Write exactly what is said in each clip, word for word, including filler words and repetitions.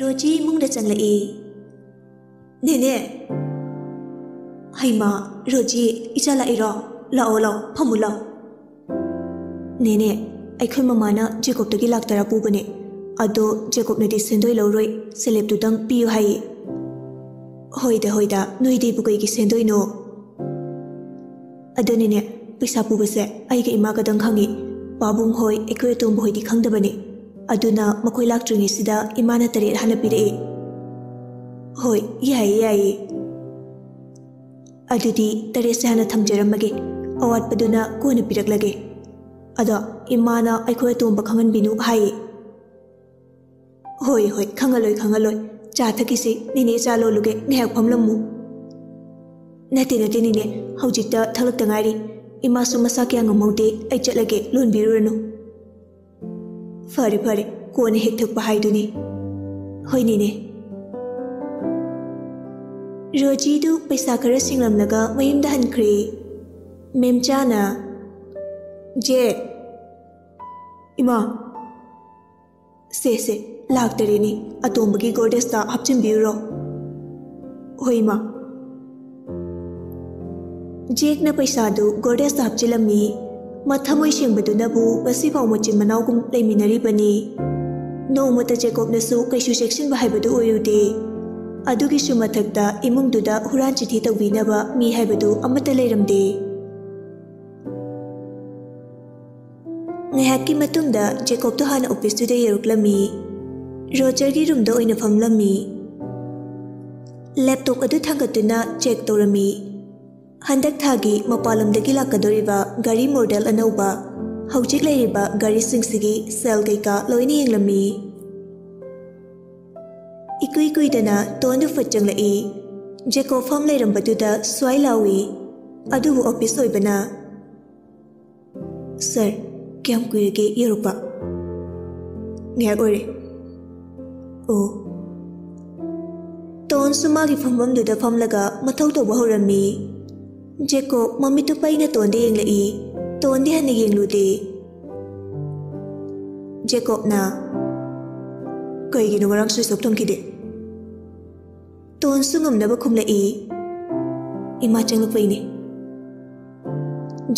Rosie ꯏꯃꯨꯡꯗ ꯆꯪꯂꯛꯏ꯫ "ꯅꯦꯅꯦ!" "ꯍꯩꯃꯥ, ꯔꯣꯖꯤ, ꯏꯆꯥ ꯂꯥꯛꯏꯔꯣ? ꯂꯥꯛꯑꯣ, ꯂꯥꯛꯑꯣ, ꯐꯝꯃꯨ ꯂꯥꯛꯑꯣ꯫" "ꯅꯦꯅꯦ, ꯑꯩꯈꯣꯏ ꯃꯃꯥꯅ ꯖꯦꯀꯣꯕꯇꯒꯤ ꯂꯥꯛ ꯇꯔꯥ ꯄꯨꯕꯅꯦ꯫ ꯑꯗꯣ ꯖꯦꯀꯣꯕꯅꯗꯤ ꯁꯦꯟꯗꯣꯏ ꯂꯧꯔꯣꯏ, ꯁꯦꯂꯦꯞꯇꯨꯗꯪ ꯄꯤꯌꯨ ꯍꯥꯏꯌꯦ꯫" "ꯍꯣꯏꯗ, ꯍꯣꯏꯗ, ꯅꯣꯏꯗꯤꯕꯨ ꯀꯩꯒꯤ ꯁꯦꯟꯗꯣꯏꯅꯣ?" "ꯑꯗꯨꯅꯤꯅꯦ, ꯄꯩꯁꯥ ꯄꯨꯕꯁꯦ ꯑꯩꯒ ꯏꯃꯥꯒꯗꯪ ꯈꯪꯉꯤ꯫ ꯄꯥꯕꯨꯡ ꯍꯣꯏ, ꯑꯩꯈꯣꯏ ꯑꯇꯣꯝꯕ ꯍꯣꯏꯗꯤ ꯈꯪꯗꯕꯅꯦ꯫ ꯑꯗꯨꯅ ꯃꯈꯣꯏ ꯂꯥꯛꯇ꯭ꯔꯤꯉꯩꯁꯤꯗ ꯏꯃꯥꯅ ꯇꯔꯦꯠ ꯍꯥꯟꯅ ꯄꯤꯔꯛꯑꯦ꯫" "ꯍꯣꯏ, ꯌꯥꯏꯌꯦ, ꯌꯥꯏꯌꯦ꯫ ꯑꯗꯨꯗꯤ ꯇꯔꯦꯠꯁꯦ ꯍꯥꯟꯅ ꯊꯝꯖꯔꯝꯃꯒꯦ, ꯑꯋꯥꯠꯄꯗꯨꯅ ꯀꯣꯟꯅ ꯄꯤꯔꯛꯂꯒꯦ꯫ ꯑꯗꯣ ꯏꯃꯥꯅ ꯑꯩꯈꯣꯏ ꯑꯇꯣꯝꯕ ꯈꯪꯍꯟꯕꯤꯅꯨ ꯍꯥꯏꯌꯦ꯫" "ꯍꯣꯏ, ꯍꯣꯏ, ꯈꯪꯍꯜꯂꯣꯏ, ꯈꯪꯍꯜꯂꯣꯏ꯫ ꯆꯥ ꯊꯛꯈꯤꯁꯤ, ꯅꯦꯅꯦ ꯆꯥ ꯂꯣꯜꯂꯨꯒꯦ, ꯉꯥꯏꯍꯥꯛ ꯐꯝꯂꯝꯃꯨ꯫" "ꯅꯠꯇꯦ, ꯅꯠꯇꯦ, ꯅꯦꯅꯦ, ꯍꯧꯖꯤꯛꯇ ꯊꯛꯂꯛꯇ ꯉꯥꯏꯔꯤ꯫ ꯏꯃꯥꯁꯨ ꯃꯁꯥ ꯀꯌꯥ ꯉꯝꯍꯧꯗꯦ, ꯑꯩ ꯆꯠꯂꯒꯦ, ꯂꯣꯟꯕꯤꯔꯨꯔꯅꯨ꯫" "ꯐꯔꯦ, ꯐꯔꯦ, ꯀꯣꯟꯅ ꯍꯦꯛ ꯊꯛꯄ ꯍꯥꯏꯗꯨꯅꯤ꯫" "ꯍꯣꯏ, ꯅꯦꯅꯦ꯫" ꯔꯣꯖꯤꯗꯨ ꯄꯩꯁꯥ ꯈꯔ ꯁꯤꯡꯂꯝꯂꯒ ꯃꯌꯨꯝꯗ ꯍꯟꯈ꯭ꯔꯦ꯫ ꯃꯦꯝꯆꯥꯅ, "ꯖꯦ꯫" "ꯏꯃꯥ!" "ꯁꯦ, ꯁꯦ, ꯂꯥꯛꯇꯔꯦꯅꯦ, ꯑꯇꯣꯝꯕꯒꯤ ꯒꯣꯔꯗꯦꯖꯇ ꯍꯥꯞꯆꯤꯟꯕꯤꯔꯨꯔꯣ꯫" "ꯍꯣꯏ, ꯏꯃꯥ꯫" ꯖꯦꯛꯅ ꯄꯩꯁꯥꯗꯨ ꯒꯣꯔꯗꯦꯖꯇ ꯍꯥꯞꯆꯤꯜꯂꯝꯃꯤ꯫ ꯃꯊꯃꯣꯏ ꯁꯦꯡꯕꯗꯨꯅꯕꯨ ꯉꯁꯤꯐꯥꯎ ꯃꯆꯤꯟ ꯃꯅꯥꯎꯒꯨꯝ ꯂꯩꯃꯤꯟꯅꯔꯤꯕꯅꯤ꯫ ꯅꯣꯡꯃꯇ ꯖꯦꯀꯣꯕꯅꯁꯨ ꯀꯩꯁꯨ ꯆꯦꯛꯁꯤꯟꯕ ꯍꯥꯏꯕꯗꯨ ꯑꯣꯏꯔꯨꯗꯦ꯫ ꯑꯗꯨꯒꯤꯁꯨ ꯃꯊꯛꯇ ꯏꯃꯨꯡꯗꯨꯗ ꯍꯨꯔꯥꯟ ꯆꯤꯊꯤ ꯇꯧꯕꯤꯅꯕ ꯃꯤ ꯍꯥꯏꯕꯗꯨ ꯑꯃꯠꯇ ꯂꯩꯔꯝꯗꯦ꯫ ꯉꯥꯏꯍꯥꯛꯀꯤ ꯃꯇꯨꯡꯗ ꯖꯦꯀꯣꯕꯇꯣ ꯍꯥꯟꯅ ꯑꯣꯐꯤꯁꯇꯨꯗ ꯌꯧꯔꯛꯂꯝꯃꯤ꯫ ꯔꯣꯖꯔꯒꯤ ꯔꯨꯝꯗ ꯑꯣꯏꯅ ꯐꯝꯂꯝꯃꯤ꯫ ꯂꯦꯞꯇꯣꯞ ꯑꯗꯨ ꯊꯥꯡꯒꯠꯇꯨꯅ ꯆꯦꯛ ꯇꯧꯔꯝꯃꯤ꯫ ꯍꯟꯗꯛ ꯊꯥꯒꯤ ꯃꯄꯥꯟꯂꯣꯝꯗꯒꯤ ꯂꯥꯛꯀꯗꯧꯔꯤꯕ ꯒꯥꯔꯤ ꯃꯣꯗꯦꯜ ꯑꯅꯧꯕ, ꯍꯧꯖꯤꯛ ꯂꯩꯔꯤꯕ ꯒꯥꯔꯤꯁꯤꯡꯁꯤꯒꯤ ꯁꯦꯜ ꯀꯩꯀꯥ ꯂꯣꯏꯅ ꯌꯦꯡꯂꯝꯃꯤ꯫ ꯏꯀꯨꯏ ꯀꯨꯏꯗꯅ ꯇꯣꯟꯗꯨ ꯐꯠ ꯆꯪꯂꯛꯏ꯫ ꯖꯦꯀꯣꯕ ꯐꯝ ꯂꯩꯔꯝꯕꯗꯨꯗ ꯁ꯭ꯋꯥꯏ ꯂꯥꯎꯏ꯫ ꯑꯗꯨꯕꯨ ꯑꯣꯐꯤꯁ ꯑꯣꯏꯕꯅ, "ꯁꯥꯔ, ꯀꯌꯥꯝ ꯀꯨꯏꯔꯒꯦ ꯌꯧꯔꯛꯄ?" "ꯉꯥꯏꯍꯥꯛ ꯑꯣꯏꯔꯦ꯫" "ꯑꯣ꯫" ꯇꯣꯟꯁꯨ ꯃꯥꯒꯤ ꯐꯝꯐꯝꯗꯨꯗ ꯐꯝꯂꯒ ꯃꯊꯧ ꯇꯧꯕ ꯍꯧꯔꯝꯃꯤ꯫ ꯖꯦꯀꯣꯕ ꯃꯃꯤꯠꯇꯨ ꯄꯩꯅ ꯇꯣꯟꯗ ꯌꯦꯡꯂꯛꯏ꯫ ꯇꯣꯟꯗꯤ ꯍꯟꯅ ꯌꯦꯡꯂꯨꯗꯦ꯫ ꯖꯦꯀꯣꯕꯅ, ꯀꯩꯒꯤꯅꯣ ꯉꯔꯥꯡ switch off ꯊꯝꯈꯤꯗꯦ? ꯇꯣꯟꯁꯨ ꯉꯝꯅꯕ ꯈꯨꯝꯂꯛꯏ, "ꯏꯃꯥ ꯆꯪꯂꯛꯄꯩꯅꯦ꯫"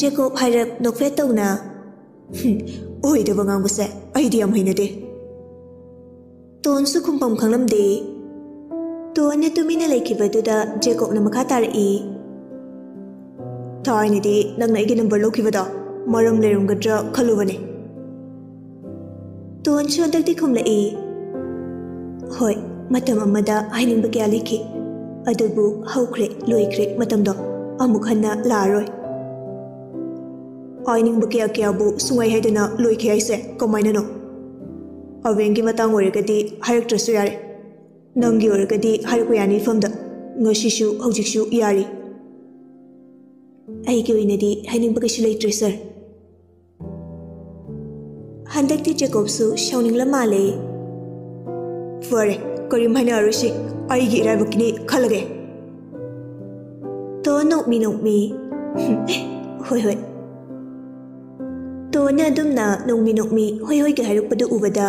ꯖꯦꯀꯣꯕ ꯍꯥꯏꯔꯞ ꯅꯣꯛꯐꯦꯠ ꯇꯧꯅ, "ꯍꯨꯝ, ꯑꯣꯏꯗꯕ ꯉꯥꯡꯕꯁꯦ ꯑꯩꯗꯤ ꯌꯥꯝ ꯍꯩꯅꯗꯦ꯫" ꯇꯣꯟꯁꯨ ꯈꯨꯝꯐꯝ ꯈꯪꯂꯝꯗꯦ꯫ ꯇꯣꯟꯅ ꯇꯨꯃꯤꯟꯅ ꯂꯩꯈꯤꯕꯗꯨꯗ ꯖꯦꯀꯣꯕꯅ ꯃꯈꯥ ꯇꯥꯔꯛꯏ, "ꯊꯥꯏꯅꯗꯤ ꯅꯪꯅ ꯑꯩꯒꯤ number ꯂꯧꯈꯤꯕꯗꯣ ꯃꯔꯝ ꯂꯩꯔꯝꯒꯗ꯭ꯔꯥ ꯈꯜꯂꯨꯕꯅꯦ꯫" ꯇꯣꯟꯁꯨ ꯍꯟꯗꯛꯇꯤ ꯈꯨꯝꯂꯛꯏ, "ꯍꯣꯏ, ꯃꯇꯝ ꯑꯃꯗ ꯍꯥꯏꯅꯤꯡꯕ ꯀꯌꯥ ꯂꯩꯈꯤ, ꯑꯗꯨꯕꯨ ꯍꯧꯈ꯭ꯔꯦ, ꯂꯣꯏꯈ꯭ꯔꯦ, ꯃꯇꯝꯗꯣ ꯑꯃꯨꯛ ꯍꯟꯅ ꯂꯥꯛꯑꯔꯣꯏ꯫" "ꯍꯥꯏꯅꯤꯡꯕ ꯀꯌꯥ ꯀꯌꯥꯕꯨ ꯁꯨꯡꯍꯥꯏ ꯍꯥꯏꯗꯅ ꯂꯣꯏꯈꯤ ꯍꯥꯏꯁꯦ ꯀꯃꯥꯏꯅꯅꯣ? ꯑꯕꯦꯟꯒꯤ ꯃꯇꯥꯡ ꯑꯣꯏꯔꯒꯗꯤ ꯍꯥꯏꯔꯛꯇ꯭ꯔꯁꯨ ꯌꯥꯔꯦ꯫ ꯅꯪꯒꯤ ꯑꯣꯏꯔꯒꯗꯤ ꯍꯥꯏꯔꯛꯄ ꯌꯥꯅꯤ ꯏꯐꯝꯗ꯫ ꯉꯁꯤꯁꯨ ꯍꯧꯖꯤꯛꯁꯨ ꯌꯥꯔꯤ꯫" "ꯑꯩꯒꯤ ꯑꯣꯏꯅꯗꯤ ꯍꯥꯏꯅꯤꯡꯕ ꯀꯩꯁꯨ ꯂꯩꯇ꯭ꯔꯦ, ꯁꯥꯔ꯫" ꯍꯟꯗꯛꯇꯤ ꯖꯦꯀꯣꯕꯁꯨ ꯁꯥꯎꯅꯤꯡꯂ ꯃꯥꯜꯂꯦ꯫ "ꯐꯔꯦ, ꯀꯔꯤꯝ ꯍꯥꯏꯅꯔꯔꯣꯏꯁꯤ, ꯑꯩꯒꯤ ꯏꯔꯥꯏꯕꯛꯀꯤꯅꯤ ꯈꯜꯂꯒꯦ꯫" ꯇꯣꯟ ꯅꯣꯛꯃꯤ ꯅꯣꯛꯃꯤ, "ꯍꯣꯏ, ꯍꯣꯏ꯫" ꯇꯣꯟꯅ ꯑꯗꯨꯝꯅ ꯅꯣꯛꯃꯤ ꯅꯣꯛꯃꯤ ꯍꯣꯏ ꯍꯣꯏꯒ ꯍꯥꯏꯔꯛꯄꯗꯨ ꯎꯕꯗ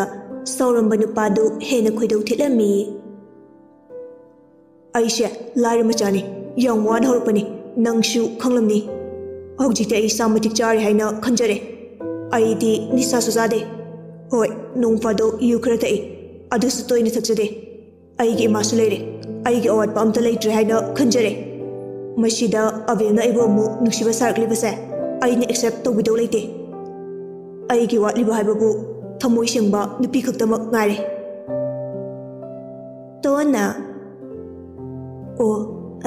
ꯁꯥꯎꯔꯝꯕ ꯅꯨꯄꯥꯗꯨ ꯍꯦꯟꯅ ꯈꯣꯏꯗꯧ ꯊꯤꯠꯂꯝꯃꯤ꯫ "ꯑꯩꯁꯦ ꯂꯥꯏꯔ ꯃꯆꯥꯅꯤ, ꯌꯥꯝ ꯋꯥꯅ ꯍꯧꯔꯛꯄꯅꯤ, ꯅꯪꯁꯨ ꯈꯪꯂꯝꯅꯤ꯫ ꯍꯧꯖꯤꯛꯇꯤ ꯑꯩ ꯏꯁꯥ ꯃꯇꯤꯛ ꯆꯥꯔꯦ ꯍꯥꯏꯅ ꯈꯟꯖꯔꯦ꯫ ꯑꯩꯗꯤ ꯅꯤꯁꯥꯁꯨ ꯆꯥꯗꯦ꯫ ꯍꯣꯏ, ꯅꯣꯡ ꯐꯥꯗꯣꯛ ꯌꯨ ꯈꯔ ꯊꯛꯏ, ꯑꯗꯨꯁꯨ ꯇꯣꯏꯅ ꯊꯛꯆꯗꯦ꯫ ꯑꯩꯒꯤ ꯏꯃꯥꯁꯨ ꯂꯩꯔꯦ, ꯑꯩꯒꯤ ꯑꯋꯥꯠꯄ ꯑꯝꯇ ꯂꯩꯇ꯭ꯔꯦ ꯍꯥꯏꯅ ꯈꯟꯖꯔꯦ꯫ ꯃꯁꯤꯗ ꯑꯕꯦꯝꯅ ꯑꯩꯕꯨ ꯑꯃꯨꯛ ꯅꯨꯡꯁꯤꯕ ꯁꯥꯔꯛꯂꯤꯕꯁꯦ ꯑꯩꯅ accept ꯇꯧꯕꯤꯗꯧ ꯂꯩꯇꯦ꯫ ꯑꯩꯒꯤ ꯋꯥꯠꯂꯤꯕ ꯍꯥꯏꯕꯕꯨ ꯊꯃꯣꯏ ꯁꯦꯡꯕ ꯅꯨꯄꯤ ꯈꯛꯇꯃꯛ ꯉꯥꯏꯔꯦ꯫" ꯇꯣꯟꯅ, "ꯑꯣ,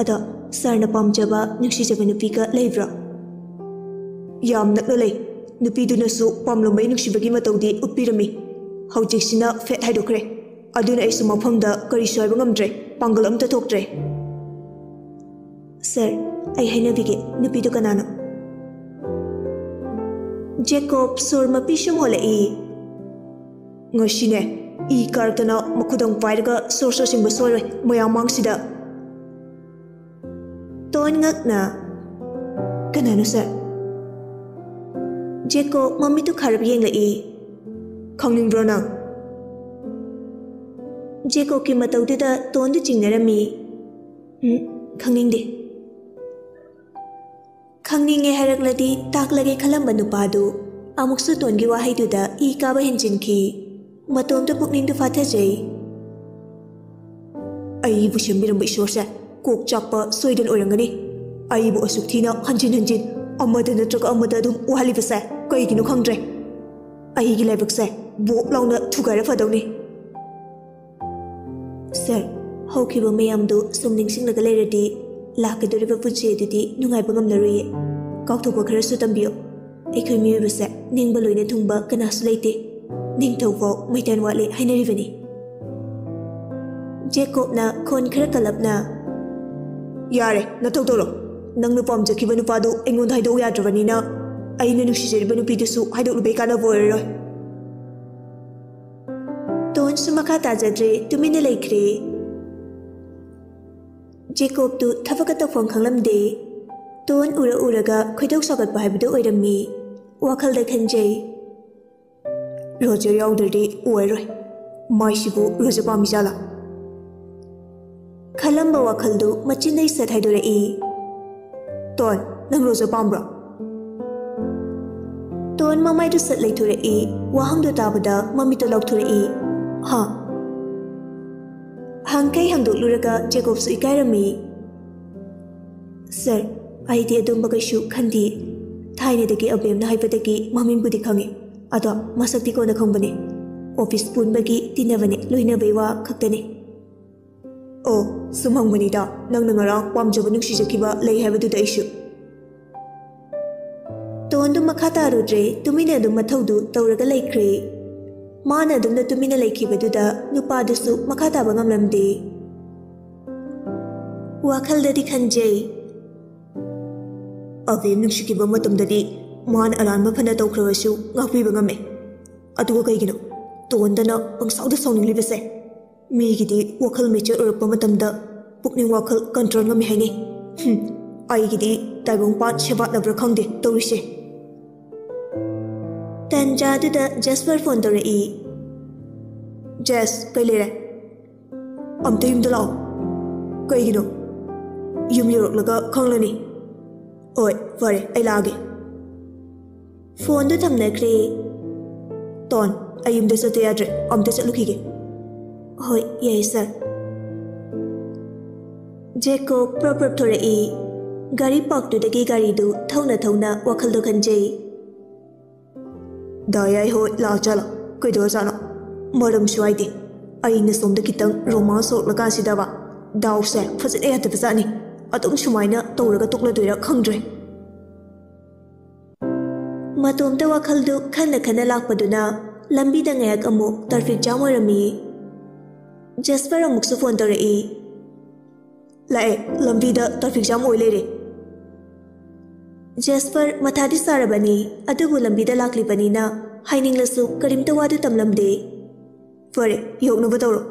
ꯑꯗꯣ ꯁꯥꯔꯅ ꯄꯥꯝꯖꯕ, ꯅꯨꯡꯁꯤꯖꯕ ꯅꯨꯄꯤꯒ ꯂꯩꯕ꯭ꯔꯣ?" "ꯌꯥꯝ ꯅꯛꯅ ꯂꯩ꯫ ꯅꯨꯄꯤꯗꯨꯅꯁꯨ ꯄꯥꯝꯂꯝꯕꯩ ꯅꯨꯡꯁꯤꯕꯒꯤ ꯃꯇꯧꯗꯤ ꯎꯠꯄꯤꯔꯝꯃꯤ꯫ ꯍꯧꯖꯤꯛꯁꯤꯅ ꯐꯦꯠ ꯍꯥꯏꯗꯣꯛꯈ꯭ꯔꯦ꯫ ꯑꯗꯨꯅ ꯑꯩꯁꯨ ꯃꯐꯝꯗ ꯀꯔꯤꯁꯨ ꯍꯥꯏꯕ ꯉꯝꯗ꯭ꯔꯦ, ꯄꯥꯡꯒꯜ ꯑꯝꯇ ꯊꯣꯛꯇ꯭ꯔꯦ꯫" "ꯁꯥꯔ, ꯑꯩ ꯍꯥꯏꯅꯕꯤꯒꯦ, ꯅꯨꯄꯤꯗꯨ ꯀꯅꯥꯅꯣ?" ꯖꯦꯀꯣꯕ ꯁꯣꯔ ꯃꯄꯤ ꯁꯨꯝ ꯍꯣꯜꯂꯛꯏ꯫ "ꯉꯁꯤꯅꯦ, ꯏ ꯀꯥꯔꯛꯇꯅ ꯃꯈꯨꯗꯪ ꯄꯥꯏꯔꯒ ꯁꯣꯔ ꯁꯣꯔ ꯁꯤꯡꯕ ꯁꯣꯏꯔꯣꯏ ꯃꯌꯥꯝ ꯃꯥꯡꯁꯤꯗ꯫" ꯇꯣꯟ ꯉꯛꯅ, "ꯀꯅꯥꯅꯣ, ꯁꯥꯔ?" ꯖꯦꯀꯣꯕ ꯃꯃꯤꯠꯇꯨ ꯈꯥꯔꯞ ꯌꯦꯡꯂꯛꯏ꯫ "ꯈꯪꯅꯤꯡꯕ꯭ꯔꯣ ꯅꯪ?" ꯖꯦꯀꯣꯕꯀꯤ ꯃꯇꯧꯗꯨꯗ ꯇꯣꯟꯗꯨ ꯆꯤꯡꯅꯔꯝꯃꯤ꯫ "ꯎꯝ, ꯈꯪꯅꯤꯡꯗꯦ꯫" ꯈꯪꯅꯤꯡꯉꯦ ꯍꯥꯏꯔꯛꯂꯗꯤ ꯇꯥꯛꯂꯒꯦ ꯈꯜꯂꯝꯕ ꯅꯨꯄꯥꯗꯨ ꯑꯃꯨꯛꯁꯨ ꯇꯣꯟꯒꯤ ꯋꯥꯍꯩꯗꯨꯗ ꯏ ꯀꯥꯕ ꯍꯦꯟꯖꯤꯟꯈꯤ꯫ ꯃꯇꯣꯝꯇ ꯄꯨꯛꯅꯤꯡꯗꯨ ꯐꯥꯊꯖꯩ꯫ "ꯑꯩꯕꯨ ꯁꯦꯝꯕꯤꯔꯝꯕ ꯏꯁꯣꯔꯁꯦ ꯀꯣꯛ ꯆꯥꯛꯄ ꯁꯣꯏꯗꯅ ꯑꯣꯏꯔꯝꯒꯅꯤ꯫ ꯑꯩꯕꯨ ꯑꯁꯨꯛ ꯊꯤꯅ ꯍꯟꯖꯤꯟ ꯍꯟꯖꯤꯟ ꯑꯃꯗ ꯅꯠꯇ꯭ꯔꯒ ꯑꯃꯗ ꯑꯗꯨꯝ ꯋꯥꯍꯜꯂꯤꯕꯁꯦ ꯀꯩꯒꯤꯅꯣ ꯈꯪꯗ꯭ꯔꯦ꯫ ꯑꯩꯒꯤ ꯂꯥꯏꯕꯛꯁꯦ ꯕꯣꯛ ꯂꯥꯎꯅ ꯊꯨꯒꯥꯏꯔ ꯐꯗꯧꯅꯤ꯫" "ꯁꯥꯔ, ꯍꯧꯈꯤꯕ ꯃꯌꯥꯝꯗꯨ ꯁꯨꯝ ꯅꯤꯡꯁꯤꯡꯂꯒ ꯂꯩꯔꯗꯤ ꯂꯥꯛꯀꯗꯧꯔꯤꯕ ꯄꯨꯟꯁꯤ ꯑꯗꯨꯗꯤ ꯅꯨꯡꯉꯥꯏꯕ ꯉꯝꯂꯔꯣꯏꯌꯦ꯫ ꯀꯥꯎꯊꯣꯛꯄ ꯈꯔꯁꯨ ꯇꯝꯕꯤꯌꯨ꯫ ꯑꯩꯈꯣꯏ ꯃꯤꯑꯣꯏꯕꯁꯦ ꯅꯤꯡꯕ ꯂꯣꯏꯅ ꯊꯨꯡꯕ ꯀꯅꯥꯁꯨ ꯂꯩꯇꯦ꯫ ꯅꯤꯡꯊꯧꯐꯥꯎ ꯃꯩꯇꯥꯟ ꯋꯥꯠꯂꯦ ꯍꯥꯏꯅꯔꯤꯕꯅꯤ꯫" ꯖꯦꯀꯣꯕꯅ ꯈꯣꯟ ꯈꯔ ꯀꯜꯂꯞꯅ, "ꯌꯥꯔꯦ, ꯅꯊꯧ ꯇꯧꯔꯣ꯫ ꯅꯪꯅ ꯄꯥꯝꯖꯈꯤꯕ ꯅꯨꯄꯥꯗꯨ ꯑꯩꯉꯣꯟꯗ ꯍꯥꯏꯗꯣꯛꯎ ꯌꯥꯗ꯭ꯔꯕꯅꯤꯅ, ꯑꯩꯅ ꯅꯨꯡꯁꯤꯖꯔꯤꯕ ꯅꯨꯄꯤꯗꯨꯁꯨ ꯍꯥꯏꯗꯣꯛꯂꯨꯕꯩ ꯀꯥꯟꯅꯕ ꯑꯣꯏꯔꯔꯣꯏ꯫" ꯇꯣꯟꯁꯨ ꯃꯈꯥ ꯇꯥꯖꯗ꯭ꯔꯦ, ꯇꯨꯃꯤꯟꯅ ꯂꯩꯈ꯭ꯔꯦ꯫ ꯖꯦꯀꯣꯕꯇꯨ ꯊꯕꯛꯀ ꯇꯧꯐꯝ ꯈꯪꯂꯝꯗꯦ꯫ ꯇꯣꯟ ꯎꯔ ꯎꯔꯒ ꯈꯣꯏꯗꯧ ꯁꯥꯎꯒꯠꯄ ꯍꯥꯏꯕꯗꯨ ꯑꯣꯏꯔꯝꯃꯤ꯫ ꯋꯥꯈꯜꯗ ꯈꯟꯖꯩ, "ꯔꯣꯖꯔ ꯌꯥꯎꯗ꯭ꯔꯗꯤ ꯑꯣꯏꯔꯣꯏ꯫ ꯃꯥꯏꯁꯤꯕꯨ ꯔꯣꯖꯔ ꯄꯥꯝꯃꯤꯖꯥꯠꯂꯥ?" ꯈꯜꯂꯝꯕ ꯋꯥꯈꯜꯗꯨ ꯃꯆꯤꯟꯗꯩ ꯁꯠ ꯍꯥꯏꯗꯣꯔꯛꯏ꯫ "ꯇꯣꯟ, ꯅꯪ ꯔꯣꯖꯔ ꯄꯥꯝꯕ꯭ꯔꯣ?" ꯇꯣꯟ ꯃꯃꯥꯏꯗꯨ ꯁꯠ ꯂꯩꯊꯣꯔꯛꯏ꯫ ꯋꯥꯍꯪꯗꯨ ꯇꯥꯕꯗ ꯃꯃꯤꯠꯇ ꯂꯥꯎꯊꯣꯔꯛꯏ, "ꯍꯥ?" ꯍꯪꯈꯩ ꯍꯪꯗꯣꯛꯂꯨꯔꯒ ꯖꯦꯀꯣꯕꯁꯨ ꯏꯀꯥꯏꯔꯝꯃꯤ꯫ "ꯁꯥꯔ, ꯑꯩꯗꯤ ꯑꯗꯨꯝꯕ ꯀꯩꯁꯨ ꯈꯟꯗꯦ꯫ ꯊꯥꯏꯅꯗꯒꯤ ꯑꯕꯦꯝꯅ ꯍꯥꯏꯕꯗꯒꯤ ꯃꯃꯤꯡꯕꯨꯗꯤ ꯈꯪꯉꯤ, ꯑꯗꯣ ꯃꯁꯛꯇꯤ ꯀꯣꯟꯅ ꯈꯪꯕꯅꯤ꯫ ꯑꯣꯐꯤꯁ ꯄꯨꯟꯕꯒꯤ ꯇꯤꯟꯅꯕꯅꯤ, ꯂꯣꯏꯅꯕꯩ ꯋꯥ ꯈꯛꯇꯅꯤ꯫" "ꯑꯣ, ꯁꯨꯝ ꯍꯪꯕꯅꯤꯗ, ꯅꯪꯅ ꯉꯔꯥꯡ ꯄꯥꯝꯖꯕ ꯅꯨꯡꯁꯤꯖꯈꯤꯕ ꯂꯩ ꯍꯥꯏꯕꯗꯨꯗ ꯑꯩꯁꯨ꯫" ꯇꯣꯟꯗꯨ ꯃꯈꯥ ꯇꯥꯔꯨꯗ꯭ꯔꯦ, ꯇꯨꯃꯤꯟꯅ ꯑꯗꯨꯝ ꯃꯊꯧꯗꯨ ꯇꯧꯔꯒ ꯂꯩꯈ꯭ꯔꯦ꯫ ꯃꯥꯅ ꯑꯗꯨꯝꯅ ꯇꯨꯃꯤꯟꯅ ꯂꯩꯈꯤꯕꯗꯨꯗ ꯅꯨꯄꯥꯗꯨꯁꯨ ꯃꯈꯥ ꯇꯥꯕ ꯉꯝꯂꯝꯗꯦ꯫ ꯋꯥꯈꯜꯗꯗꯤ ꯈꯟꯖꯩ, "ꯑꯕꯦꯝ ꯅꯨꯡꯁꯤꯈꯤꯕ ꯃꯇꯝꯗꯗꯤ ꯃꯥꯅ ꯑꯔꯥꯟꯕ ꯐꯅ ꯇꯧꯈ꯭ꯔꯕꯁꯨ ꯉꯥꯛꯄꯤꯕ ꯉꯝꯃꯦ꯫ ꯑꯗꯨꯒ ꯀꯩꯒꯤꯅꯣ ꯇꯣꯟꯗꯅ ꯄꯪꯁꯥꯎꯗ ꯁꯥꯎꯅꯤꯡꯂꯤꯕꯁꯦ? ꯃꯤꯒꯤꯗꯤ ꯋꯥꯈꯜ ꯃꯦꯆꯔ ꯑꯣꯏꯔꯛꯄ ꯃꯇꯝꯗ ꯄꯨꯛꯅꯤꯡ ꯋꯥꯈꯜ ꯀꯟꯇ꯭ꯔꯣꯜ ꯉꯝꯃꯤ ꯍꯥꯏꯅꯩ꯫ ꯍꯨꯝ, ꯑꯩꯒꯤꯗꯤ ꯇꯥꯏꯕꯪꯄꯥꯟ ꯁꯦꯕꯥꯠꯅꯕ꯭ꯔꯥ ꯈꯪꯗꯦ ꯇꯧꯔꯤꯁꯦ꯫" ꯇꯟꯖꯥꯗꯨꯗ ꯖꯦꯁꯄꯔ ꯐꯣꯟ ꯇꯧꯔꯛꯏ꯫ "ꯖꯦꯁ, ꯀꯩ ꯂꯩꯔꯦ?" ꯑꯝꯇ ꯌꯨꯝꯗ ꯂꯥꯛꯑꯣ꯫ ꯀꯩꯒꯤꯅꯣ? ꯌꯨꯝ ꯌꯧꯔꯛꯂꯒ ꯈꯪꯂꯅꯤ꯫ ꯍꯣꯏ, ꯐꯔꯦ, ꯑꯩ ꯂꯥꯛꯑꯒꯦ꯫ ꯐꯣꯟꯗꯨ ꯊꯝꯅꯈ꯭ꯔꯦ꯫ ꯇꯣꯟ, ꯑꯩ ꯌꯨꯝꯗ ꯆꯠꯇ ꯌꯥꯗ꯭ꯔꯦ, ꯑꯝꯇ ꯆꯠꯂꯨꯈꯤꯒꯦ꯫ ꯍꯣꯏ, ꯌꯥꯏ ꯁꯥꯔ꯫ ꯖꯦꯀꯣꯕ ꯄ꯭ꯔꯞ ꯄ꯭ꯔꯞ ꯊꯣꯔꯛꯏ꯫ ꯒꯥꯔꯤ ꯄꯥꯔꯛꯇꯨꯗꯒꯤ ꯒꯥꯔꯤꯗꯨ ꯊꯧꯅ ꯊꯧꯅ ꯋꯥꯈꯜꯗꯣ ꯈꯟꯖꯩ꯫ ꯗꯥ ꯌꯥꯏ ꯍꯣꯏ ꯂꯥꯛꯑꯖꯥꯠꯂꯣ? ꯀꯩꯗꯧꯔꯖꯥꯠꯅꯣ? ꯃꯔꯝꯁꯨ ꯍꯥꯏꯗꯦ꯫ ꯑꯩꯅ ꯁꯣꯝꯗ ꯈꯤꯇꯪ ꯔꯣꯃꯥꯟꯁ ꯍꯧꯔꯛꯂꯀꯥꯟꯁꯤꯗꯕ꯫ ꯗꯥꯎꯁꯦ ꯐꯖꯅ ꯌꯥꯗꯕꯖꯥꯠꯅꯤ꯫ ꯑꯗꯨꯝ ꯁꯨꯃꯥꯏꯅ ꯇꯧꯔꯒ ꯇꯣꯛꯂꯗꯣꯏꯔꯥ ꯈꯪꯗ꯭ꯔꯦ꯫ ꯃꯇꯣꯝꯇ ꯋꯥꯈꯜꯗꯨ ꯈꯟꯅ ꯈꯟꯅ ꯂꯥꯛꯄꯗꯨꯅ ꯂꯝꯕꯤꯗ ꯉꯥꯏꯍꯥꯛ ꯑꯃꯨꯛ ꯇ꯭ꯔꯥꯐꯤꯛ ꯖꯥꯝ ꯑꯣꯏꯔꯝꯃꯤ꯫ ꯖꯦꯁꯄꯔ ꯑꯃꯨꯛꯁꯨ ꯐꯣꯟ ꯇꯧꯔꯛꯏ꯫ ꯂꯥꯛꯑꯦ, ꯂꯝꯕꯤꯗ ꯇ꯭ꯔꯥꯐꯤꯛ ꯖꯥꯝ ꯑꯣꯏ ꯂꯩꯔꯦ꯫ ꯖꯦꯁꯄꯔ ꯃꯊꯥꯗꯤ ꯁꯥꯔꯕꯅꯤ, ꯑꯗꯨꯕꯨ ꯂꯝꯕꯤꯗ ꯂꯥꯛꯂꯤꯕꯅꯤꯅ ꯍꯥꯏꯅꯤꯡꯂꯁꯨ ꯀꯔꯤꯝꯇ ꯋꯥꯗꯨ ꯇꯝꯂꯝꯗꯦ꯫ ꯐꯔꯦ, ꯌꯧꯅꯕ ꯇꯧꯔꯣ꯫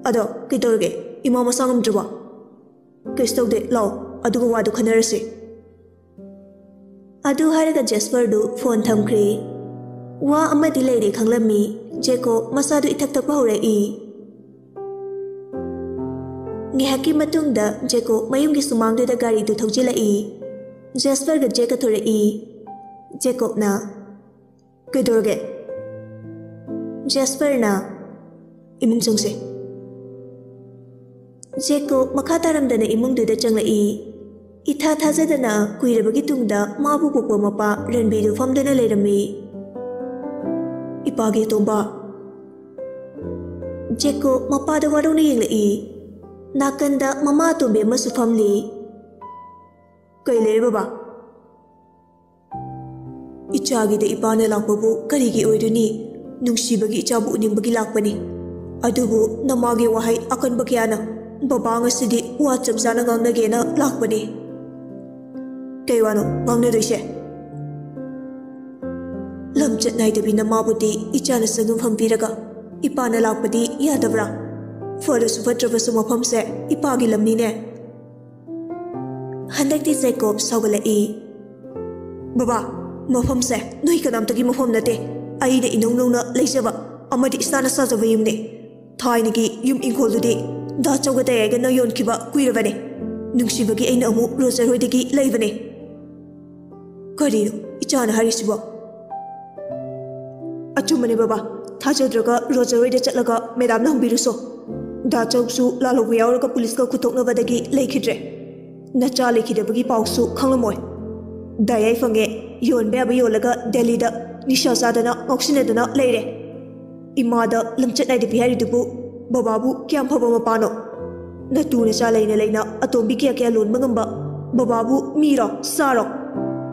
ꯑꯗꯣ ꯀꯩꯗꯧꯔꯒꯦ? ꯏꯃꯥ ꯃꯁꯥ ꯉꯝꯗ꯭ꯔꯕꯣ? ꯀꯩꯁꯨ ꯇꯧꯗꯦ, ꯂꯥꯛꯑꯣ, ꯑꯗꯨꯒ ꯋꯥꯗꯨ ꯈꯟꯅꯔꯁꯤ꯫ ꯑꯗꯨ ꯍꯥꯏꯔꯒ ꯖꯦꯁꯄꯔꯗꯨ ꯐꯣꯟ ꯊꯝꯈ꯭ꯔꯦ꯫ ꯋꯥ ꯑꯃꯗꯤ ꯂꯩꯔꯦ ꯈꯪꯂꯝꯃꯤ꯫ ꯖꯦꯀꯣ ꯃꯁꯥꯗꯨ ꯏꯊꯛ ꯊꯛꯄ ꯍꯧꯔꯛꯏ꯫ ꯉꯥꯏꯍꯥꯛꯀꯤ ꯃꯇꯨꯡꯗ ꯖꯦꯀꯣ ꯃꯌꯨꯝꯒꯤ ꯁꯨꯃꯥꯡꯗꯨꯗ ꯒꯥꯔꯤꯗꯨ ꯊꯧꯖꯤꯜꯂꯛꯏ꯫ ꯖꯦꯁꯄꯔꯒ ꯖꯦꯛꯀ ꯊꯣꯔꯛꯏ꯫ ꯖꯦꯀꯣꯕꯅ, "ꯀꯩꯗꯧꯔꯒꯦ?" ꯖꯦꯁꯄꯔꯅ, "ꯏꯃꯨꯡ ꯆꯪꯁꯦ꯫" ꯖꯦꯀꯣꯕ ꯃꯈꯥ ꯇꯥꯔꯝꯗꯅ ꯏꯃꯨꯡꯗꯨꯗ ꯆꯪꯂꯛꯏ꯫ ꯏꯊꯥ ꯊꯥꯖꯗꯅ ꯀꯨꯏꯔꯕꯒꯤ ꯇꯨꯡꯗ ꯃꯥꯕꯨ ꯄꯣꯛꯄ ꯃꯄꯥ ꯔꯟꯕꯤꯗꯨ ꯐꯝꯗꯨꯅ ꯂꯩꯔꯝꯃꯤ꯫ "ꯏꯄꯥꯒꯤ ꯑꯇꯣꯝꯕ꯫" ꯖꯦꯀꯣꯕ ꯃꯄꯥꯗ ꯋꯥꯔꯧꯅ ꯌꯦꯡꯂꯛꯏ꯫ ꯅꯥꯀꯟꯗ ꯃꯃꯥ ꯑꯇꯣꯝꯕꯤ ꯑꯃꯁꯨ ꯐꯝꯂꯤ꯫ "ꯀꯩ ꯂꯩꯔꯦ ꯕꯕꯥ?" "ꯏꯆꯥꯒꯤꯗ ꯏꯄꯥꯅ ꯂꯥꯛꯄꯕꯨ ꯀꯔꯤꯒꯤ ꯑꯣꯏꯔꯨꯅꯤ? ꯅꯨꯡꯁꯤꯕꯒꯤ ꯏꯆꯥꯕꯨ ꯎꯅꯤꯡꯕꯒꯤ ꯂꯥꯛꯄꯅꯤ꯫ ꯑꯗꯨꯕꯨ ꯅꯃꯥꯒꯤ ꯋꯥꯍꯩ ꯑꯀꯟꯕ ꯀꯌꯥꯅ ꯕꯕꯥ ꯉꯁꯤꯗꯤ ꯋꯥ ꯆꯞ ꯆꯥꯅ ꯉꯥꯡꯅꯒꯦꯅ ꯂꯥꯛꯄꯅꯤ꯫" "ꯀꯩ ꯋꯥꯅꯣ ꯉꯥꯡꯅꯗꯣꯏꯁꯦ?" "ꯂꯝꯆꯠ ꯅꯥꯏꯗꯕꯤ ꯅꯃꯥꯕꯨꯗꯤ ꯏꯆꯥꯅ ꯁꯪꯒꯝ ꯐꯝꯕꯤꯔꯒ ꯏꯄꯥꯅ ꯂꯥꯛꯄꯗꯤ ꯌꯥꯗꯕ꯭ꯔꯥ? ꯐꯔꯁꯨ ꯐꯠꯇ꯭ꯔꯕꯁꯨ ꯃꯐꯝꯁꯦ ꯏꯄꯥꯒꯤ ꯂꯝꯅꯤꯅꯦ꯫" ꯍꯟꯗꯛꯇꯤ ꯖꯦꯀꯣꯕ ꯁꯥꯎꯒꯠꯂꯛꯏ꯫ "ꯕꯕꯥ, ꯃꯐꯝꯁꯦ ꯅꯣꯏ ꯀꯅꯥꯝꯇꯒꯤ ꯃꯐꯝ ꯅꯠꯇꯦ꯫ ꯑꯩꯅ ꯏꯅꯧ ꯅꯧꯅ ꯂꯩꯖꯕ ꯑꯃꯗꯤ ꯏꯁꯥꯅ ꯁꯥꯖꯕ ꯌꯨꯝꯅꯦ꯫ ꯊꯥꯏꯅꯒꯤ ꯌꯨꯝ ꯏꯪꯈꯣꯜꯗꯨꯗꯤ ꯗꯥ ꯆꯧꯒ ꯗꯥ ꯌꯥꯏꯒꯅ ꯌꯣꯟꯈꯤꯕ ꯀꯨꯏꯔꯕꯅꯦ꯫ ꯅꯨꯡꯁꯤꯕꯒꯤ ꯑꯩꯅ ꯑꯃꯨꯛ ꯔꯣꯖꯔ ꯍꯣꯏꯗꯒꯤ ꯂꯩꯕꯅꯦ꯫ ꯀꯔꯤꯅꯣ ꯏꯆꯥꯅ ꯍꯥꯏꯔꯤꯁꯤꯕꯣ? ꯑꯆꯨꯝꯕꯅꯦ ꯕꯕꯥ, ꯊꯥꯖꯗ꯭ꯔꯒ ꯔꯣꯖꯔ ꯍꯣꯏꯗ ꯆꯠꯂꯒ ꯃꯦꯗꯥꯝꯅ ꯍꯪꯕꯤꯔꯨꯁꯣ꯫ ꯗꯥ ꯆꯧꯁꯨ ꯂꯥꯜꯍꯧꯕ ꯌꯥꯎꯔꯒ ꯄꯨꯂꯤꯁꯀ ꯈꯨꯠꯊꯣꯛꯅꯕꯗꯒꯤ ꯂꯩꯈꯤꯗ꯭ꯔꯦ꯫ ꯅꯆꯥ ꯂꯩꯈꯤꯗꯕꯒꯤ ꯄꯥꯎꯁꯨ ꯈꯪꯂꯝꯃꯣꯏ꯫ ꯗꯥ ꯌꯥꯏ ꯐꯪꯉꯦ, ꯌꯣꯟꯕ ꯌꯥꯕ ꯌꯣꯜꯂꯒ ꯗꯦꯜꯂꯤꯗ ꯅꯤꯁꯥ ꯆꯥꯗꯅ ꯉꯥꯎꯁꯤꯟꯅꯗꯨꯅ ꯂꯩꯔꯦ꯫ ꯏꯃꯥꯗ ꯂꯝꯆꯠ ꯅꯥꯏꯗꯕꯤ ꯍꯥꯏꯔꯤꯗꯨꯕꯨ ꯕꯕꯥꯕꯨ ꯀꯌꯥꯝ ꯐꯕ ꯃꯄꯥꯅꯣ? ꯅꯇꯨ ꯅꯆꯥ ꯂꯩꯅ ꯂꯩꯅ ꯑꯇꯣꯝꯕꯤ ꯀꯌꯥ ꯀꯌꯥ ꯂꯣꯟꯕ ꯉꯝꯕ ꯕꯕꯥꯕꯨ ꯃꯤꯔꯣ ꯁꯥꯔꯣ?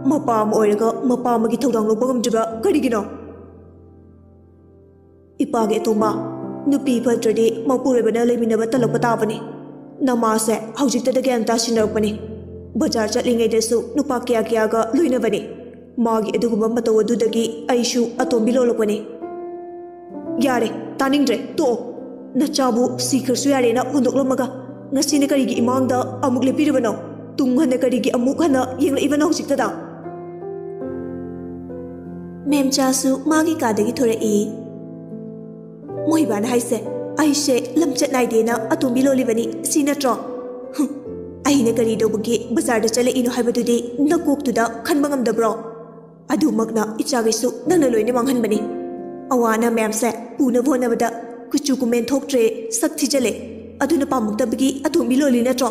ꯃꯄꯥ ꯑꯃ ꯑꯣꯏꯔꯒ ꯃꯄꯥ ꯑꯃꯒꯤ ꯊꯧꯗꯥꯡ ꯂꯧꯕ ꯉꯝꯗ꯭ꯔꯤꯕ ꯀꯔꯤꯒꯤꯅꯣ? ꯏꯄꯥꯒꯤ ꯑꯇꯣꯝꯕ, ꯅꯨꯄꯤ ꯐꯠꯇ꯭ꯔꯗꯤ ꯃꯄꯨꯔꯣꯏꯕꯅ ꯂꯩꯃꯤꯟꯅꯕ ꯇꯜꯂꯛꯄ ꯇꯥꯕꯅꯤ꯫ ꯅꯃꯥꯁꯦ ꯍꯧꯖꯤꯛꯇꯗ ꯒ꯭ꯌꯥꯟ ꯇꯥꯁꯤꯟꯅꯔꯛꯄꯅꯤ꯫ ꯕꯖꯥꯔ ꯆꯠꯂꯤꯉꯩꯗꯁꯨ ꯅꯨꯄꯥ ꯀꯌꯥ ꯀꯌꯥꯒ ꯂꯣꯏꯅꯕꯅꯤ꯫ ꯃꯥꯒꯤ ꯑꯗꯨꯒꯨꯝꯕ ꯃꯇꯧ ꯑꯗꯨꯗꯒꯤ ꯑꯩꯁꯨ ꯑꯇꯣꯝꯕꯤ ꯂꯣꯜꯂꯛꯄꯅꯤ꯫ ꯌꯥꯔꯦ, ꯇꯥꯅꯤꯡꯗ꯭ꯔꯦ, ꯇꯣꯛꯑꯣ꯫ ꯅꯆꯥꯕꯨ ꯁꯤꯈ꯭ꯔꯁꯨ ꯌꯥꯔꯦꯅ ꯍꯨꯟꯗꯣꯛꯂꯝꯃꯒ ꯉꯁꯤꯅ ꯀꯔꯤꯒꯤ ꯏꯃꯥꯡꯗ ꯑꯃꯨꯛ ꯂꯦꯞꯄꯤꯔꯤꯕꯅꯣ? ꯇꯨꯡ ꯍꯟꯅ ꯀꯔꯤꯒꯤ ꯑꯃꯨꯛ ꯍꯟꯅ ꯌꯦꯡꯂꯛꯏꯕꯅꯣ ꯍꯧꯖꯤꯛꯇꯗ? ꯃꯦꯝꯆꯥꯁꯨ ꯃꯥꯒꯤ ꯀꯥꯗꯒꯤ ꯊꯣꯔꯛꯏ꯫ ꯃꯣꯏꯕꯥꯅ ꯍꯥꯏꯁꯦ, ꯑꯩꯁꯦ ꯂꯝꯆꯠ ꯅꯥꯏꯗꯦꯅ ꯑꯇꯣꯝꯕꯤ ꯂꯣꯜꯂꯤꯕꯅꯤ, ꯁꯤ ꯅꯠꯇ꯭ꯔꯣ? ꯍꯨꯝ, ꯑꯩꯅ ꯀꯔꯤ ꯇꯧꯕꯒꯤ ꯕꯖꯥꯔꯗ ꯆꯠꯂꯛꯏꯅꯣ ꯍꯥꯏꯕꯗꯨꯗꯤ ꯅꯀꯣꯛꯇꯨꯗ ꯈꯟꯕ ꯉꯝꯗꯕ꯭ꯔꯣ? ꯑꯗꯨꯃꯛꯅ ꯏꯆꯥꯈꯩꯁꯨ ꯅꯪꯅ ꯂꯣꯏꯅ ꯃꯥꯡꯍꯟꯕꯅꯤ꯫ ꯑꯋꯥ ꯑꯅꯥ ꯃꯌꯥꯝꯁꯦ ꯄꯨꯅꯕ ꯍꯣꯠꯅꯕꯗ ꯀꯨꯆꯨ ꯀꯨꯃꯦꯟ ꯊꯣꯛꯇ꯭ꯔꯦ, ꯁꯛ ꯊꯤꯖꯤꯜꯂꯦ, ꯑꯗꯨꯅ ꯄꯥꯝꯃꯛꯇꯕꯒꯤ ꯑꯇꯣꯝꯕꯤ ꯂꯣꯜꯂꯤ ꯅꯠꯇ꯭ꯔꯣ?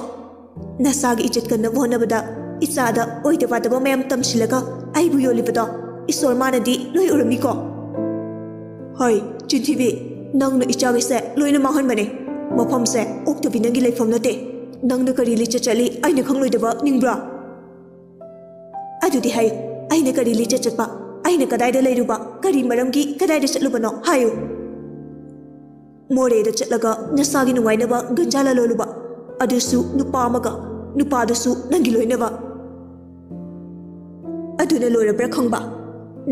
ꯅꯁꯥꯒꯤ ꯏꯖꯠ ꯀꯟꯅꯕ ꯍꯣꯠꯅꯕꯗ ꯏꯆꯥꯗ ꯑꯣꯏꯗ ꯄꯥꯗꯕ ꯃꯌꯥꯝ ꯇꯝꯁꯤꯜꯂꯒ ꯑꯩꯕꯨ ꯌꯣꯜꯂꯤꯕꯗꯣ ꯏꯁꯣꯔ ꯃꯥꯅꯗꯤ ꯂꯣꯏ ꯎꯔꯝꯃꯤꯀꯣ꯫ ꯍꯣꯏ, ꯆꯤꯟꯊꯤꯕꯤ, ꯅꯪꯅ ꯏꯆꯥꯈꯩꯁꯦ ꯂꯣꯏꯅ ꯃꯥꯡꯍꯟꯕꯅꯦ꯫ ꯃꯐꯝꯁꯦ ꯑꯣꯛꯇꯕꯤ ꯅꯪꯒꯤ ꯂꯩꯐꯝ ꯅꯠꯇꯦ꯫ ꯅꯪꯅ ꯀꯔꯤ ꯂꯤꯆꯠ ꯆꯠꯂꯤ ꯑꯩꯅ ꯈꯪꯂꯣꯏꯗꯕ ꯅꯤꯡꯕ꯭ꯔꯥ? ꯑꯗꯨꯗꯤ ꯍꯥꯏꯌꯨ, ꯑꯩꯅ ꯀꯔꯤ ꯂꯤꯆꯠ ꯆꯠꯄ? ꯑꯩꯅ ꯀꯗꯥꯏꯗ ꯂꯩꯔꯨꯕ? ꯀꯔꯤ ꯃꯔꯝꯒꯤ ꯀꯗꯥꯏꯗ ꯆꯠꯂꯨꯕꯅꯣ? ꯍꯥꯏꯌꯨ꯫ ꯃꯣꯔꯦꯗ ꯆꯠꯂꯒ ꯅꯁꯥꯒꯤ ꯅꯨꯡꯉꯥꯏꯅꯕ ꯒꯟꯖꯥ ꯂꯂꯣꯜꯂꯨꯕ, ꯑꯗꯨꯁꯨ ꯅꯨꯄꯥ ꯑꯃꯒ, ꯅꯨꯄꯥꯗꯨꯁꯨ ꯅꯪꯒꯤ ꯂꯣꯏꯅꯕ꯫ ꯑꯗꯨꯅ ꯂꯣꯏꯔꯕ꯭ꯔꯥ ꯈꯪꯕ?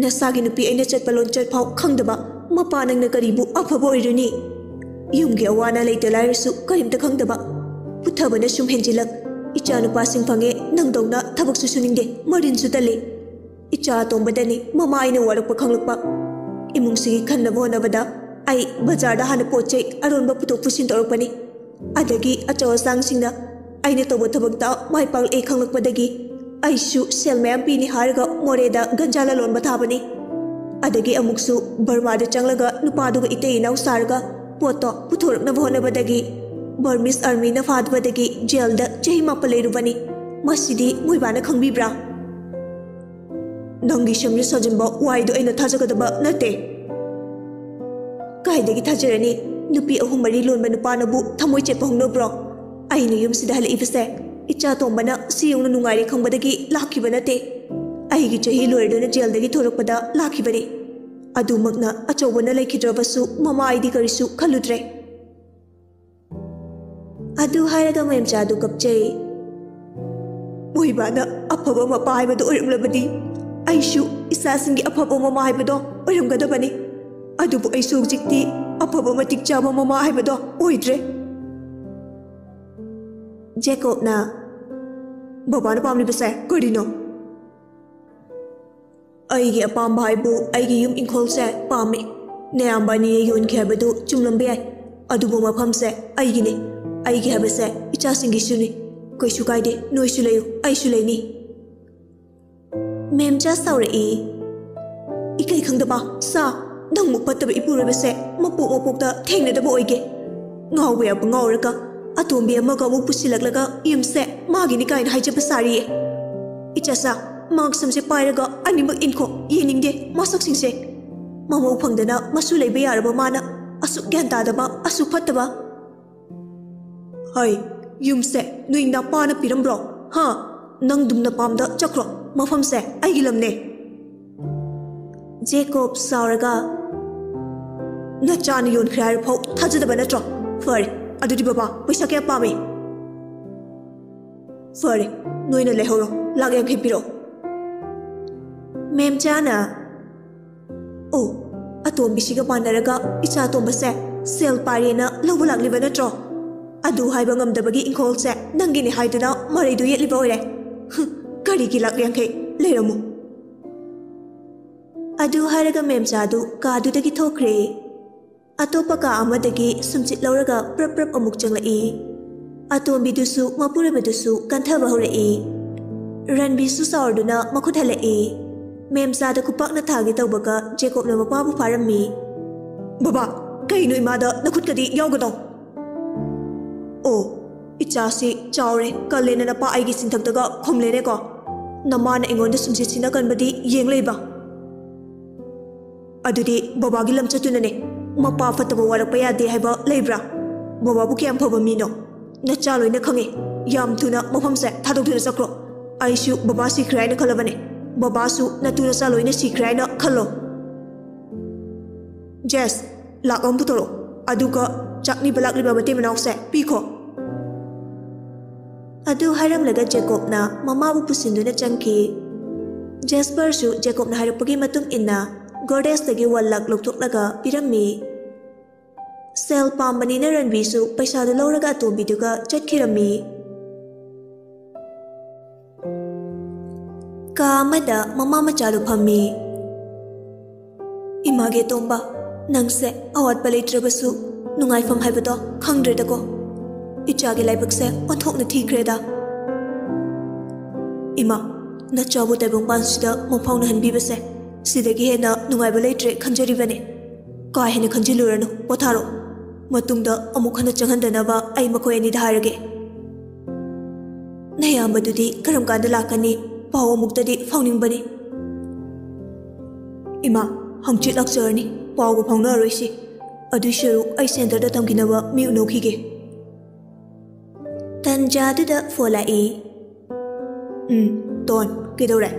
ꯅꯁꯥꯒꯤ ꯅꯨꯄꯤ ꯑꯩꯅ ꯆꯠꯄ ꯂꯣꯟꯆꯠ ꯐꯥꯎ ꯈꯪꯗꯕ ꯃꯄꯥ ꯅꯪꯅ ꯀꯔꯤꯕꯨ ꯑꯐꯕ ꯑꯣꯏꯔꯨꯅꯤ? ꯌꯨꯝꯒꯤ ꯑꯋꯥ ꯑꯅꯥ ꯂꯩꯇ ꯂꯥꯏꯔꯁꯨ ꯀꯔꯤꯝꯇ ꯈꯪꯗꯕ, ꯄꯨꯊꯕꯅ ꯁꯨꯝ ꯍꯦꯟꯖꯤꯜꯂꯛ, ꯏꯆꯥ ꯅꯨꯄꯥꯁꯤꯡ ꯐꯪꯉꯦ, ꯅꯪꯗꯧꯅ ꯊꯕꯛꯁꯨ ꯁꯨꯅꯤꯡꯗꯦ, ꯃꯔꯤꯟꯁꯨ ꯇꯜꯂꯤ꯫ ꯏꯆꯥ ꯑꯇꯣꯝꯕꯗꯅꯤ ꯃꯃꯥ ꯑꯩꯅ ꯋꯥꯔꯛꯄ ꯈꯪꯂꯛꯄ꯫ ꯏꯃꯨꯡꯁꯤꯒꯤ ꯈꯟꯅꯕ ꯍꯣꯠꯅꯕꯗ ꯑꯩ ꯕꯖꯥꯔꯗ ꯍꯥꯟꯅ ꯄꯣꯠ ꯆꯩ ꯑꯔꯣꯟꯕ ꯄꯨꯊꯣꯛ ꯄꯨꯁꯤꯟ ꯇꯧꯔꯛꯄꯅꯤ꯫ ꯑꯗꯒꯤ ꯑꯆꯧ ꯑꯁꯥꯡꯁꯤꯡꯅ ꯑꯩꯅ ꯇꯧꯕ ꯊꯕꯛꯇ ꯃꯥꯏ ꯄꯥꯛꯂꯛꯑꯦ ꯈꯪꯂꯛꯄꯗꯒꯤ ꯑꯩꯁꯨ ꯁꯦꯜ ꯃꯌꯥꯝ ꯄꯤꯅꯤ ꯍꯥꯏꯔꯒ ꯃꯣꯔꯦꯗ ꯒꯟꯖꯥ ꯂꯂꯣꯟꯕ ꯊꯥꯕꯅꯤ꯫ ꯑꯗꯒꯤ ꯑꯃꯨꯛꯁꯨ ꯕꯔꯃꯥꯗ ꯆꯪꯂꯒ ꯅꯨꯄꯥꯗꯨꯒ ꯏꯇꯩ ꯏꯅꯥꯎ ꯁꯥꯔꯒ ꯄꯣꯠꯇꯣ ꯄꯨꯊꯣꯔꯛꯅꯕ ꯍꯣꯠꯅꯕꯗꯒꯤ ꯕꯔꯃꯤꯁ ꯑꯥꯔꯃꯤꯅ ꯐꯥꯕꯗꯒꯤ ꯖꯦꯜꯗ ꯆꯍꯤ ꯃꯥꯄꯜ ꯂꯩꯔꯨꯕꯅꯤ꯫ ꯃꯁꯤꯗꯤ ꯃꯣꯏꯕꯥꯅ ꯈꯪꯕꯤꯕ꯭ꯔꯥ? ꯅꯪꯒꯤ ꯁꯦꯝꯖꯤꯟ ꯁꯥꯖꯤꯟꯕ ꯋꯥꯏꯗꯣ ꯑꯩꯅ ꯊꯥꯖꯒꯗꯕ ꯅꯠꯇꯦ꯫ ꯀꯥꯏꯗꯒꯤ ꯊꯥꯖꯔꯅꯤ? ꯅꯨꯄꯤ ꯑꯍꯨꯝ ꯃꯔꯤ ꯂꯣꯟꯕ ꯅꯨꯄꯥꯅꯕꯨ ꯊꯃꯣꯏ ꯆꯦꯠꯄ ꯍꯧꯅꯕ꯭ꯔꯣ? ꯑꯩꯅ ꯌꯨꯝꯁꯤꯗ ꯍꯜꯂꯛꯏꯕꯁꯦ ꯏꯆꯥ ꯇꯣꯝꯕꯅ ꯁꯤ ꯌꯧꯅ ꯅꯨꯡꯉꯥꯏꯔꯦ ꯈꯪꯕꯗꯒꯤ ꯂꯥꯛꯈꯤꯕ ꯅꯠꯇꯦ꯫ ꯑꯩꯒꯤ ꯆꯍꯤ ꯂꯣꯏꯔꯗꯨꯅ ꯖꯦꯜꯗꯒꯤ ꯊꯣꯔꯛꯄꯗ ꯂꯥꯛꯈꯤꯕꯅꯤ꯫ ꯑꯗꯨꯃꯛꯅ ꯑꯆꯧꯕꯅ ꯂꯩꯈꯤꯗ꯭ꯔꯕꯁꯨ ꯃꯃꯥ ꯑꯩꯗꯤ ꯀꯔꯤꯁꯨ ꯈꯜꯂꯨꯗ꯭ꯔꯦ꯫ ꯑꯗꯨ ꯍꯥꯏꯔꯒ ꯃꯦꯝꯆꯥꯗꯨ ꯀꯞꯆꯩ꯫ ꯃꯣꯏꯕꯥꯅ ꯑꯐꯕ ꯃꯄꯥ ꯍꯥꯏꯕꯗꯨ ꯑꯣꯏꯔꯝꯂꯕꯗꯤ ꯑꯩꯁꯨ ꯏꯆꯥꯁꯤꯡꯒꯤ ꯑꯐꯕ ꯃꯃꯥ ꯍꯥꯏꯕꯗꯣ ꯑꯣꯏꯔꯝꯒꯗꯕꯅꯤ꯫ ꯑꯗꯨꯕꯨ ꯑꯩꯁꯨ ꯍꯧꯖꯤꯛꯇꯤ ꯑꯐꯕ ꯃꯇꯤꯛ ꯆꯥꯕ ꯃꯃꯥ ꯍꯥꯏꯕꯗꯣ ꯑꯣꯏꯗ꯭ꯔꯦ꯫ ꯖꯦꯀꯣꯕꯅ, "ꯕꯕꯥꯅ ꯄꯥꯝꯂꯤꯕꯁꯦ ꯀꯔꯤꯅꯣ?" "ꯑꯩꯒꯤ ꯑꯄꯥꯝꯕ ꯍꯥꯏꯕꯨ ꯑꯩꯒꯤ ꯌꯨꯝ ꯏꯪꯈꯣꯜꯁꯦ ꯄꯥꯝꯃꯤ꯫ ꯅꯌꯥꯝꯕ ꯑꯅꯤꯅ ꯌꯣꯟꯈꯤ ꯍꯥꯏꯕꯗꯨ ꯆꯨꯝꯂꯝꯕ ꯌꯥꯏ, ꯑꯗꯨꯕꯨ ꯃꯐꯝꯁꯦ ꯑꯩꯒꯤꯅꯤ꯫ ꯑꯩꯒꯤ ꯍꯥꯏꯕꯁꯦ ꯏꯆꯥꯁꯤꯡꯒꯤꯁꯨꯅꯤ꯫ ꯀꯩꯁꯨ ꯀꯥꯏꯗꯦ, ꯅꯣꯏꯁꯨ ꯂꯩꯌꯨ, ꯑꯩꯁꯨ ꯂꯩꯅꯤ꯫" ꯃꯦꯝꯆꯥ ꯁꯥꯎꯔꯛꯏ꯫ "ꯏꯀꯥꯏ ꯈꯪꯗꯕ ꯁꯥ, ꯅꯪꯃꯨꯛ ꯐꯠꯇꯕ ꯏꯄꯨꯔꯣꯏꯕꯁꯦ ꯃꯄꯣꯛ ꯃꯄꯣꯛꯇ ꯊꯦꯡꯅꯗꯕ ꯑꯣꯏꯒꯦ꯫ ꯉꯥꯎꯕ ꯌꯥꯕ ꯉꯥꯎꯔꯒ ꯑꯇꯣꯝꯕꯤ ꯑꯃꯒ ꯑꯃꯨꯛ ꯄꯨꯁꯤꯜꯂꯛꯂꯒ ꯌꯨꯝꯁꯦ ꯃꯥꯒꯤꯅꯤ ꯀꯥꯏꯅ ꯍꯥꯏꯖꯕ ꯁꯥꯔꯤꯌꯦ꯫ ꯏꯆꯥꯁꯥ, ꯃꯥꯛ ꯁꯝꯁꯦ ꯄꯥꯏꯔꯒ ꯑꯅꯤꯃꯛ ꯏꯟꯈꯣ, ꯌꯦꯡꯅꯤꯡꯗꯦ ꯃꯁꯛꯁꯤꯡꯁꯦ꯫ ꯃꯃꯧ ꯐꯪꯗꯅ ꯃꯁꯨ ꯂꯩꯕ ꯌꯥꯔꯕ ꯃꯥꯅ ꯑꯁꯨꯛ ꯒ꯭ꯌꯥꯟ ꯇꯥꯗꯕ, ꯑꯁꯨꯛ ꯐꯠꯇꯕ꯫" "ꯍꯩ, ꯌꯨꯝꯁꯦ ꯅꯣꯏ ꯅꯄꯥꯅ ꯄꯤꯔꯝꯕ꯭ꯔꯣ? ꯍꯥ? ꯅꯪꯗꯨꯝ ꯅꯄꯥꯝꯗ ꯆꯠꯈ꯭ꯔꯣ, ꯃꯐꯝꯁꯦ ꯑꯩꯒꯤ ꯂꯝꯅꯦ꯫" ꯖꯦꯀꯣꯕ ꯁꯥꯎꯔꯒ, "ꯅꯆꯥꯅ ꯌꯣꯟꯈ꯭ꯔꯦ ꯍꯥꯏꯔ ꯐꯥꯎ ꯊꯥꯖꯗꯕ ꯅꯠꯇ꯭ꯔꯣ? ꯐꯔꯦ, ꯑꯗꯨꯗꯤ ꯕꯕꯥ, ꯄꯩꯁꯥ ꯀꯌꯥ ꯄꯥꯝꯃꯤ?" "ꯐꯔꯦ, ꯅꯣꯏꯅ ꯂꯩꯍꯧꯔꯣ, ꯂꯥꯛ ꯌꯥꯡꯈꯩ ꯄꯤꯔꯛꯑꯣ꯫" ꯃꯦꯝꯆꯥꯅ, "ꯑꯣ, ꯑꯇꯣꯝꯕꯤꯁꯤꯒ ꯃꯥꯟꯅꯔꯒ ꯏꯆꯥ ꯑꯇꯣꯝꯕꯁꯦ ꯁꯦꯜ ꯄꯥꯏꯔꯦꯅ ꯂꯧꯕ ꯂꯥꯛꯂꯤꯕ ꯅꯠꯇ꯭ꯔꯣ? ꯑꯗꯨ ꯍꯥꯏꯕ ꯉꯝꯗꯕꯒꯤ ꯏꯪꯈꯣꯜꯁꯦ ꯅꯪꯒꯤꯅꯤ ꯍꯥꯏꯗꯨꯅ ꯃꯔꯩꯗꯨ ꯌꯦꯠꯂꯤꯕ ꯑꯣꯏꯔꯦ꯫ ꯍꯨꯝ, ꯀꯔꯤꯒꯤ ꯂꯥꯛ ꯌꯥꯡꯈꯩ? ꯂꯩꯔꯝꯃꯨ꯫" ꯑꯗꯨ ꯍꯥꯏꯔꯒ ꯃꯦꯝꯆꯥꯗꯨ ꯀꯥꯗꯨꯗꯒꯤ ꯊꯣꯛꯈ꯭ꯔꯦ꯫ ꯑꯇꯣꯞꯄ ꯀꯥ ꯑꯃꯗꯒꯤ ꯁꯨꯝꯆꯤꯠ ꯂꯧꯔꯒ ꯄ꯭ꯔꯞ ꯄ꯭ꯔꯞ ꯑꯃꯨꯛ ꯆꯪꯂꯛꯏ꯫ ꯑꯇꯣꯝꯕꯤꯗꯨꯁꯨ ꯃꯄꯨꯔꯣꯏꯕꯗꯨꯁꯨ ꯀꯟꯊꯕ ꯍꯧꯔꯛꯏ꯫ ꯔꯟꯕꯤꯁꯨ ꯁꯥꯎꯔꯗꯨꯅ ꯃꯈꯨꯠ ꯍꯜꯂꯛꯏ꯫ ꯃꯦꯝꯆꯥꯗ ꯈꯨꯄꯥꯛꯅ ꯊꯥꯒꯦ ꯇꯧꯕꯒ ꯖꯦꯀꯣꯕꯅ ꯃꯄꯥꯕꯨ ꯐꯥꯔꯝꯃꯤ꯫ "ꯕꯕꯥ, ꯀꯩꯅꯣ ꯏꯃꯥꯗ ꯅꯈꯨꯠꯀꯗꯤ ꯌꯥꯎꯒꯅꯣ?" "ꯑꯣ, ꯏꯆꯥꯁꯤ ꯆꯥꯎꯔꯦ, ꯀꯜꯂꯦꯅ ꯅꯄꯥ ꯑꯩꯒꯤ ꯆꯤꯟꯊꯛꯇꯒ ꯈꯨꯝꯂꯦꯅꯦꯀꯣ꯫ ꯅꯃꯥꯅ ꯑꯩꯉꯣꯟꯗ ꯁꯨꯝꯆꯤꯠꯁꯤꯅ ꯀꯟꯕꯗꯤ ꯌꯦꯡ ꯂꯩꯕ꯫ ꯑꯗꯨꯗꯤ ꯕꯕꯥꯒꯤ ꯂꯝꯆꯠꯇꯨꯅꯅꯦ꯫ ꯃꯄꯥ ꯐꯠꯇꯕ ꯋꯥꯔꯛꯄ ꯌꯥꯗꯦ ꯍꯥꯏꯕ ꯂꯩꯕ꯭ꯔꯥ? ꯕꯕꯥꯕꯨ ꯀꯌꯥꯝ ꯐꯕ ꯃꯤꯅꯣ? ꯅꯆꯥ ꯂꯣꯏꯅ ꯈꯪꯉꯦ꯫ ꯌꯥꯝ ꯊꯨꯅ ꯃꯐꯝꯁꯦ ꯊꯥꯗꯣꯛꯇꯨꯅ ꯆꯠꯈ꯭ꯔꯣ꯫ ꯑꯩꯁꯨ ꯕꯕꯥ ꯁꯤꯈ꯭ꯔꯦ ꯍꯥꯏꯅ ꯈꯜꯂꯕꯅꯦ꯫ ꯕꯕꯥꯁꯨ ꯅꯇꯨ ꯅꯆꯥ ꯂꯣꯏꯅ ꯁꯤꯈ꯭ꯔꯦ ꯍꯥꯏꯅ ꯈꯜꯂꯣ꯫ ꯖꯦꯁ, ꯂꯥꯛ ꯑꯃ ꯄꯨꯊꯣꯔꯛꯑꯣ꯫ ꯑꯗꯨꯒ ꯆꯥꯛꯅꯤꯕ ꯂꯥꯛꯂꯤꯕ ꯃꯇꯩ ꯃꯅꯥꯎꯁꯦ ꯄꯤꯈꯣ꯫" ꯑꯗꯨ ꯍꯥꯏꯔꯝꯂꯒ ꯖꯦꯀꯣꯕꯅ ꯃꯃꯥꯕꯨ ꯄꯨꯁꯤꯟꯗꯨꯅ ꯆꯪꯈꯤ꯫ ꯖꯦꯁꯄꯔꯁꯨ ꯖꯦꯀꯣꯕꯅ ꯍꯥꯏꯔꯛꯄꯒꯤ ꯃꯇꯨꯡ ꯏꯟꯅ ꯒꯣꯔꯗꯦꯖꯇꯒꯤ ꯋꯥꯟ ꯂꯥꯛ ꯂꯧꯊꯣꯛꯂꯒ ꯄꯤꯔꯝꯃꯤ꯫ ꯁꯦꯜ ꯄꯥꯝꯕꯅꯤꯅ ꯔꯟꯕꯤꯁꯨ ꯄꯩꯁꯥꯗꯨ ꯂꯧꯔꯒ ꯑꯇꯣꯝꯕꯤꯗꯨꯒ ꯆꯠꯈꯤꯔꯝꯃꯤ꯫ ꯀꯥ ꯑꯃꯗ ꯃꯃꯥ ꯃꯆꯥꯗꯨ ꯐꯝꯃꯤ꯫ "ꯏꯃꯥꯒꯤ ꯑꯇꯣꯝꯕ, ꯅꯪꯁꯦ ꯑꯋꯥꯠꯄ ꯂꯩꯇ꯭ꯔꯕꯁꯨ ꯅꯨꯡꯉꯥꯏꯐꯝ ꯍꯥꯏꯕꯗꯣ ꯈꯪꯗ꯭ꯔꯦꯗꯀꯣ꯫ ꯏꯆꯥꯒꯤ ꯂꯥꯏꯕꯛꯁꯦ ꯑꯣꯟꯊꯣꯛꯅ ꯊꯤꯈ꯭ꯔꯦꯗ꯫" "ꯏꯃꯥ, ꯅꯆꯥꯕꯨ ꯇꯥꯏꯕꯪꯄꯥꯟꯁꯤꯗ ꯃꯪꯐꯥꯎꯅꯍꯟꯕꯤꯕꯁꯦ ꯁꯤꯗꯒꯤ ꯍꯦꯟꯅ ꯅꯨꯡꯉꯥꯏꯕ ꯂꯩꯇ꯭ꯔꯦ ꯈꯟꯖꯔꯤꯕꯅꯦ꯫ ꯀꯥ ꯍꯦꯟꯅ ꯈꯟꯖꯤꯜꯂꯨꯔꯅꯨ, ꯄꯣꯊꯥꯔꯣ꯫ ꯃꯇꯨꯡꯗ ꯑꯃꯨꯛ ꯍꯟꯅ ꯆꯪꯍꯟꯗꯅꯕ ꯑꯩ ꯃꯈꯣꯏ ꯑꯅꯤꯗ ꯍꯥꯏꯔꯒꯦ꯫" "ꯅꯌꯥꯝꯕꯗꯨꯗꯤ ꯀꯔꯝ ꯀꯥꯟꯗ ꯂꯥꯛꯀꯅꯤ? ꯄꯥꯎ ꯑꯃꯨꯛꯇꯗꯤ ꯐꯥꯎꯅꯤꯡꯕꯅꯤ꯫" "ꯏꯃꯥ, ꯍꯪꯆꯤꯠ ꯂꯥꯛꯆꯔꯅꯤ꯫ ꯄꯥꯎꯕꯨ ꯐꯥꯎꯅꯔꯔꯣꯏꯁꯤ꯫ ꯑꯗꯨꯏ ꯁꯔꯨꯛ ꯑꯩ ꯁꯦꯟꯇꯔꯗ ꯊꯝꯈꯤꯅꯕ ꯃꯤ ꯎꯅꯧꯈꯤꯒꯦ꯫" ꯇꯟꯖꯥꯗꯨꯗ ꯐꯣꯟ ꯂꯥꯛꯏ꯫ "ꯎꯝ, ꯇꯣꯟ, ꯀꯩꯗꯧꯔꯦ?"